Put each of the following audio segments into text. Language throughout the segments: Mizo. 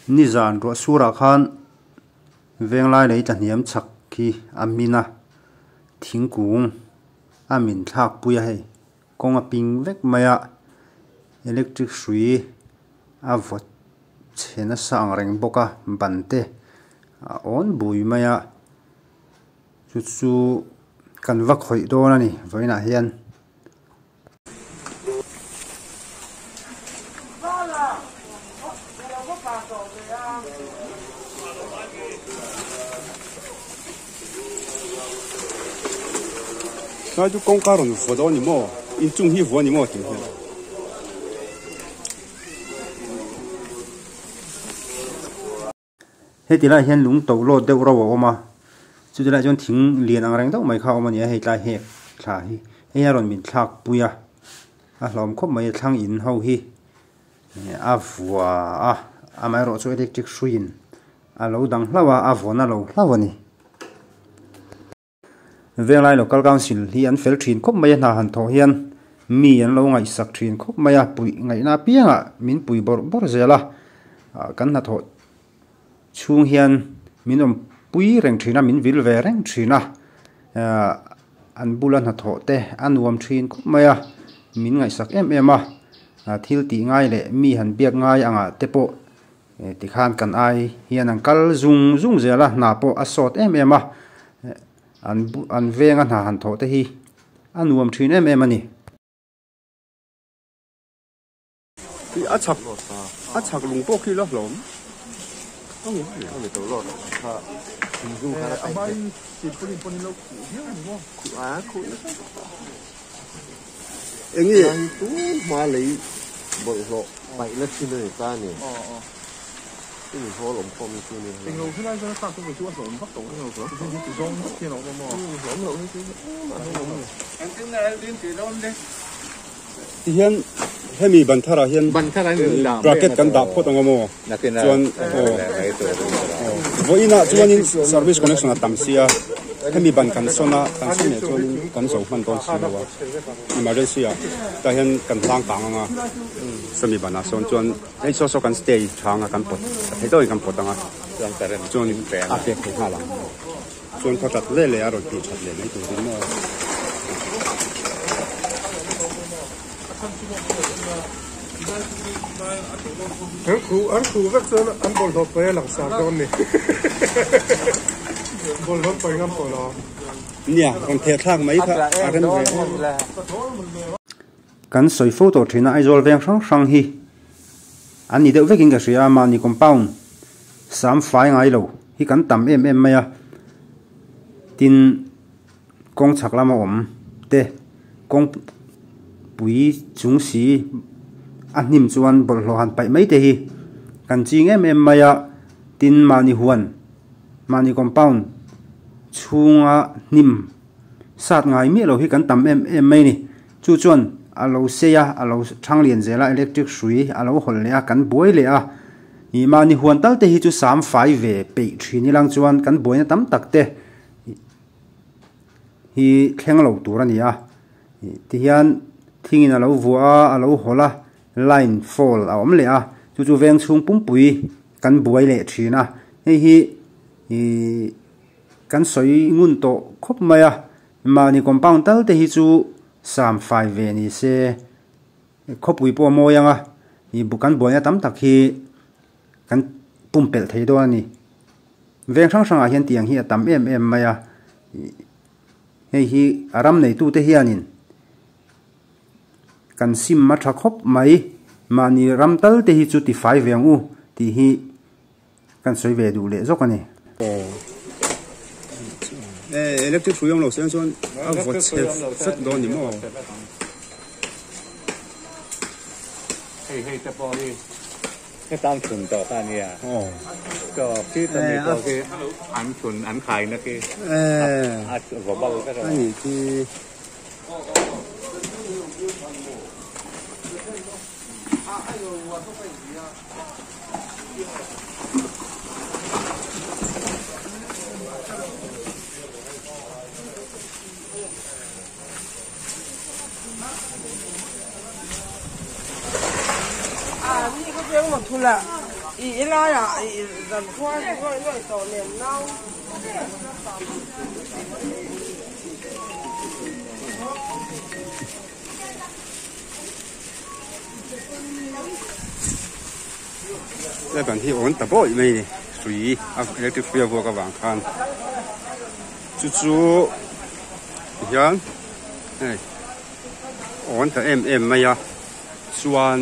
Nizan ruah surah khan venglai lei tlahniam chhak hi a min a, thingkung a min thlak pui a hei kawng a ping vek mai a electric hrui a vawt chhe nasa ang reng bawk a ban te a awn bui mai a chu chu kan va khawih dawn a ni vawiinah hian. Tlai chu kawngka rawn vua dawn ni maw? Inchung hi vua ni maw tih hian. Heti lai hian lung to lawt deuh ro a awm a, chuti lai chuan thing lian ang reng deuh mai kha a awm a ni a, hei tlai hek thla hi hei a rawn min thlak pui a, a hlawm khawp mai a thlang in ho hi a vua a, amaherawh chu electric hruiin a lo dang hlauh a, a vawn a lo hlauh a ni. Venglai Local Council hi an fel thin khawp mai a, hna han thawh hian mi an lo ngaihsak thin khawp mai a, puih ngaihna apiangah min pui bawrh bawrh zel a, kan hnathawh chhung hian min awm pui reng thin a, min vil ve reng thin a, an bula hnathawh te a nuam thin khawp mai a, min ngaihsak em em a, thil tih ngai leh mi han biak ngai angah te pawh Tikhan kan ai hian an kal zung zung zel a, hna pawh a sawt em em a, an an venga hna han thawh te hi a nuam thin em em a ni. A chhak a chhak lung pawh khi la hlawm. Enge? Ti hian hemi ban tharah hian bracket kan dah phawt ang a maw chuan aw vawiinah chuanin service connection a tam sia hemi ban kan sawn a kan sawn leh chuanin kan zo hman dawn si lo a emergency ah tah hian kan hlang kang ang a sawmi banah sawn chuan hei saw saw kan stay tha ang a kan pawt a theih tawkin kan pawt ang a chuan a pek thei nghal ang. Chuan khaw that leh leh a rawn tih that leh mai tur in maw. An khu an khu vek chuan an bawlhhlawh pawi a langsar dawn ni. Bawlhhlawh pawi ngam pawh lo. Nia, rawn theh thlak mai kha a rem ve. Kan sawi fo tawh thin a, Aizawl veng hrang hrang hi an ni deuh vekin ka hria a, mahni compound sam fai ngai lo hi kan tam em em mai a, tin kawng chhak lama awm te kawng pui chung si a hnim chuan bawlhhlawh han paih mai te hi kan ching em em mai a, tin mahni huan mahni compound chhunga hnim sat ngai miah lo hi kan tam em em mai a ni. Chu chuan a lo sei a, a lo thang lian zel a, electric hrui a lo hawlh leh a, kan buai leh a. Ih mahni huan tal te hi chu sam fai ve peih thin ilang chuan kan buaina tam tak te hi thleng lo tur a ni a. Ih tihian thingin a lo vuah a, a lo hawlh a, line fall a awm leh a, chu chu veng chhung pumpui kan buai leh thin a. Hei hi ih kan sawi ngun tawh khawp mai a. Mahni compound tal te hi chu sam fai ve ni se, khawpui pawh a mawi ang a, ih bu kan buaina tam tak hi kan pumpelh thei dawn a ni. Veng hrang hrangah hian tiang hi a tam em em mai a, ih hei hi a ram neitute hianin kan sim a tha khawp mai, mahni ram tal te hi chu ti fai ve ang u tih hi Kan sawi ve duh leh zawk a ni. Eh, electric hrui awm lo se chuan a vawt chhe vek dawn ni maw? Hei hei te pawh hi hetan chhun tawh kha a nia. Chaw khi ta mi pawh khi an chhun an khaina khi a vaw bal vek a. A nih khi. I laiah i zan khua ngawih ngawih tawh nen nau. He ban hi awn ta bawih mai a ni hrui a electric hrui a vuak avang khan chu chu tihian hei awn ta em em mai a chuan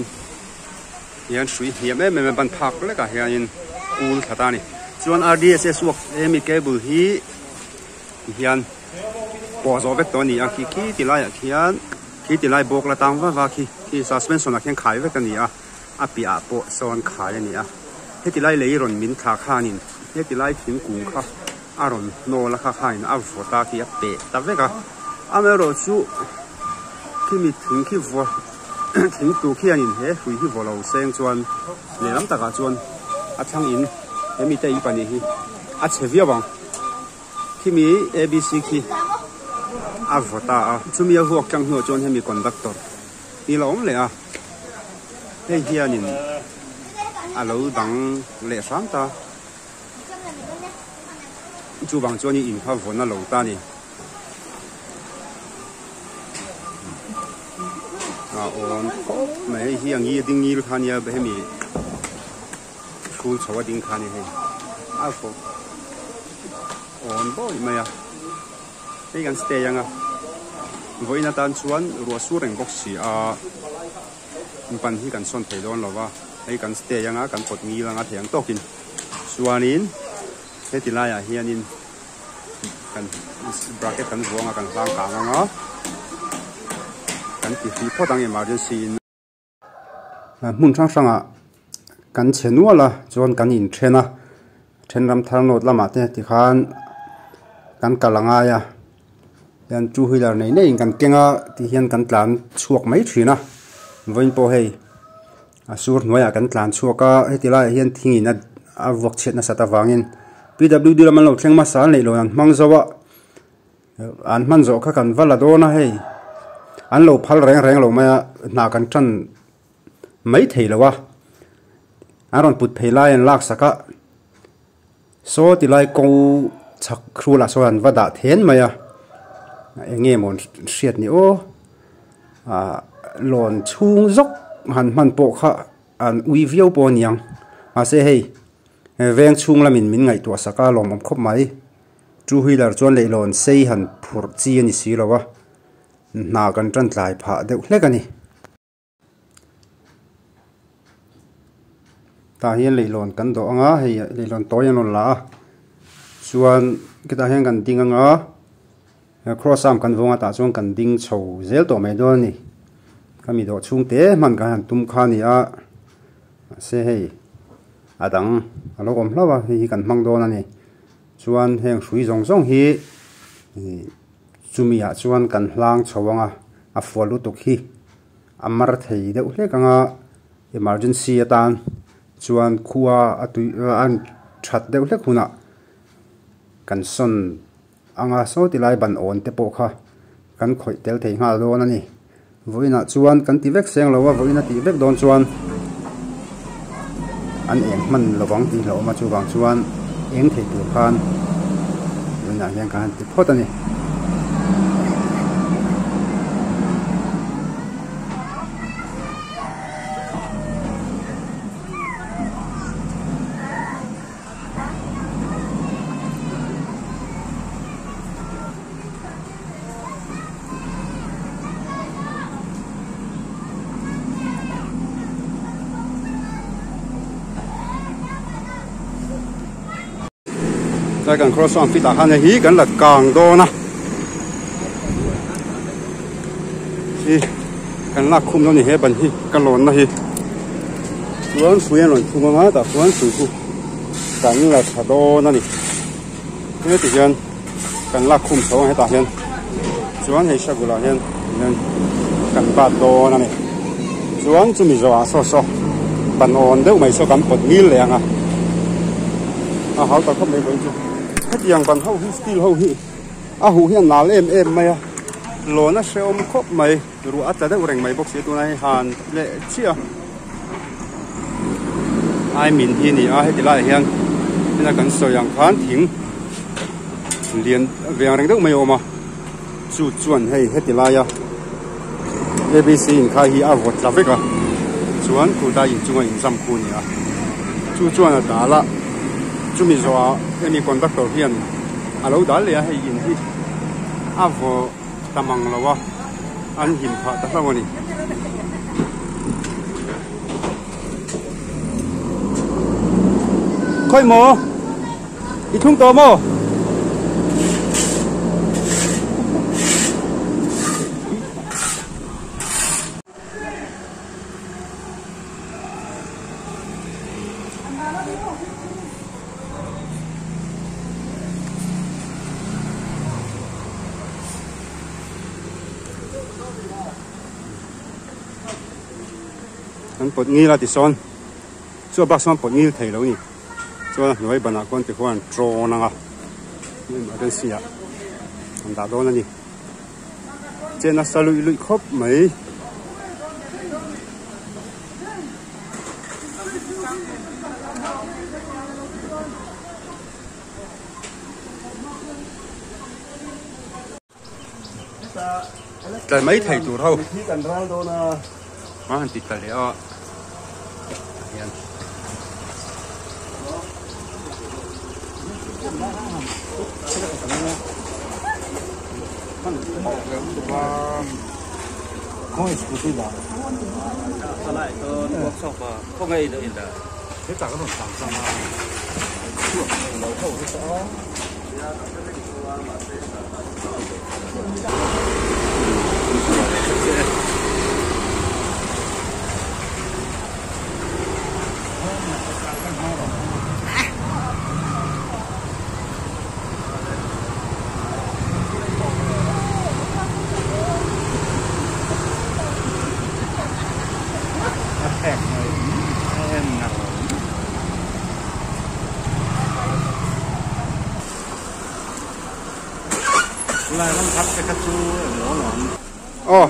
hian hrui hniam em em a ban phak lekah hianin kul thla ta a ni chuan R_D_S_S work hemi cable hi tihian pawh zawh vek tawh a ni a khi khi ti laiah khian khi ti lai bawk la tang va va khi khi suspension ah khian khai vek a ni a a piahah pawh sawn khai a ni a heti lai lei rawn min thla khanin heti lai thingkung kha a rawn hnawl a kha khanin a vawt a khi a peh ta vek a amaherawh chu khimi thing khi vaw thing tur khianin he hrui hi vaw lo seng chuan lehlam takah chuan a thlang in he mite in pahnih hi a chhe viau ang. Khimi ABC khi a vaw ta a, chumi a vuak tlang hnuah chuan hemi conductor hi la awm leh a, hei hianin a lo dang leh hram ta, chuvang chuan in kha vawn a lo ta a ni. A awm khawp mai, hei hi a ngil ding ngil kha nia hemi hrul chho a ding kha a ni hei a vaw awn bawi mai a hei kan stay anga vawiin atan chuan ruah sur reng bawk si a ban hi kan sawn thei dawn lo va hei kan stay anga kan pawt ngil anga thei ang tawkin chuanin heti laiah hianin kan bracket kan vuang a kan hlang kang anga kan ti hrih phawt ang emergency in. Hmun hrang hrangah kan chhe nual a chuan kan inthen a then ram thar nawt lamah te tikhan kan kal a ngai a hian two wheeler nei nei in kan keng a tihian kan tlan chhuak mai thin a vawiin pawh hei a sur hnuaiah kan tlan chhuak a heti laiah hian thing in a vuak chhiat nasat avangin P W D lam an lo thleng hmasa a neih loh an hmang zo a. An hman zawh kha kan va la dawn a hei an lo phal reng reng lo mai a hna kan tan mai thei lo a an rawn put phei lai an lak sak a saw ti lai ko chhak hrulah sawn an va dah then mai a eng nge maw hriat ni aw ah lawn chhung zawk han hman pawh kha an ui viau pawh a niang mahse hei veng chhung lamin min ngaihtuah sak a lawmawm khawp mai. Two wheeler chuan leihlawn sei han phurh chi a ni si lo a, hna kan tan tlai phah deuh hlek a ni. Tah hian leihlawn kan dawh ang a, hei leihlawn tawi an rawn la a, chuan khitah hian kan ding ang a, cross arm kan vawng a tah chuan kan ding chho zel tawh mai dawn a ni. Khami dawh chhung te hman kan han tum kha a ni a, mahse hei a dang a lo awm hlauh a, hei hi kan hmang dawn a ni. Chuan heng hrui zawng zawng hi chumi ah chuan kan hlang chho ang a, a fual lutuk hi a mar thei deuh hlek ang a, emergency atan chuan khua a tui a that deuh hlek hunah kan sawn ang a, saw ti lai ban awn te pawh kha kan khawih tel thei nghal dawn a ni. Vawiinah chuan kan ti vek seng lo a, vawiin a tih vek dawn chuan an eng hman lovang tih hlauhawm a, chuvang chuan eng thei tur khan vawiinah hian kan han ti phawt a ni. Tlai kan cross ang fit ah khan hei hi kan la kang dawn a hi kan lak khum dawn a ni he ban hi ka lawn na hi chuan hrui an rawn thung anga tah chuan hrui chu kan la tha dawn a ni. Heti hian kan lak khum chho ang hetah hian chuan hei sagulah hian hian kan bat dawn a ni chuan chumi zawhah saw saw ban awn deuh mai saw kan pawt ngil leh ang a a hau ta khawp mai vawiin chu hetiang ban ho hi steel ho hi a huh hi a nal em em mai a lawn a hrehawm khawp mai ruah a tla deuh reng mai bawk si a tunah hi han leh chiah a. Ai min hi a ni a heti laiah hian hena kan sawi ang khan thing lian ve ang reng deuh mai a awm a chu chuan hei heti laia abc inkhai hi a vawt tla vek a chuan khulai inchunga inzam khu a ni a chu chuan a dal a chumi zawhah hemi conductor hian a lo dal leh a hei in hi a vaw ta mang lo a an him phah ta hlauh a ni. Khawi maw? I thlung tawh maw? An pawt ngil a tisawn chu a bak sawn pawt ngil thei lo a ni chuan a hnuai banah khawn tikhuan trawn anga emergency ah an dah dawn a ni che nasa luih luih khawp mai. Tlai mai thei tur ho a han ti tla leh a hian Aw.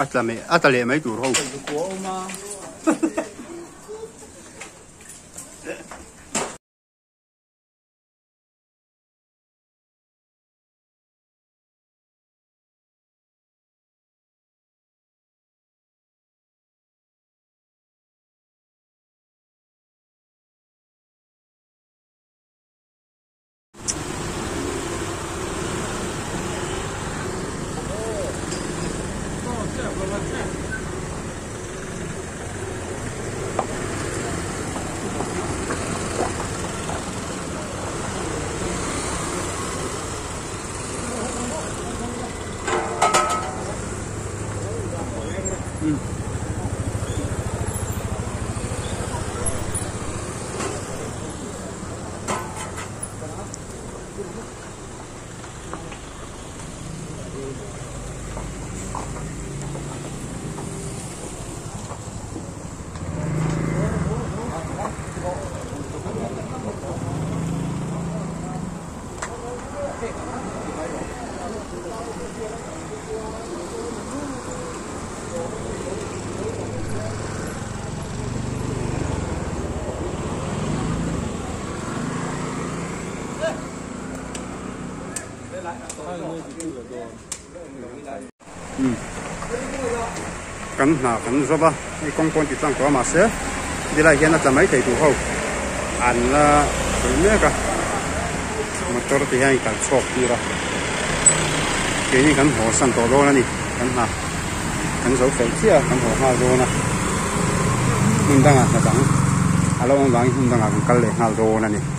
A tla mai a tla leh mai tur ho. Kan hna kan zawp a hei kawng pawn ti tlang tawh a mahse helai hian a tla mai thei tur ho an la sawi mek a motor te hian kal chhuak tir a keini kan haw san tawh dawn a ni kan hna. kan zo fel chiah a kan haw nghal dawn a hmun dangah hna dang a lo awm vangin hmun dangah kan kal leh nghal dawn a ni.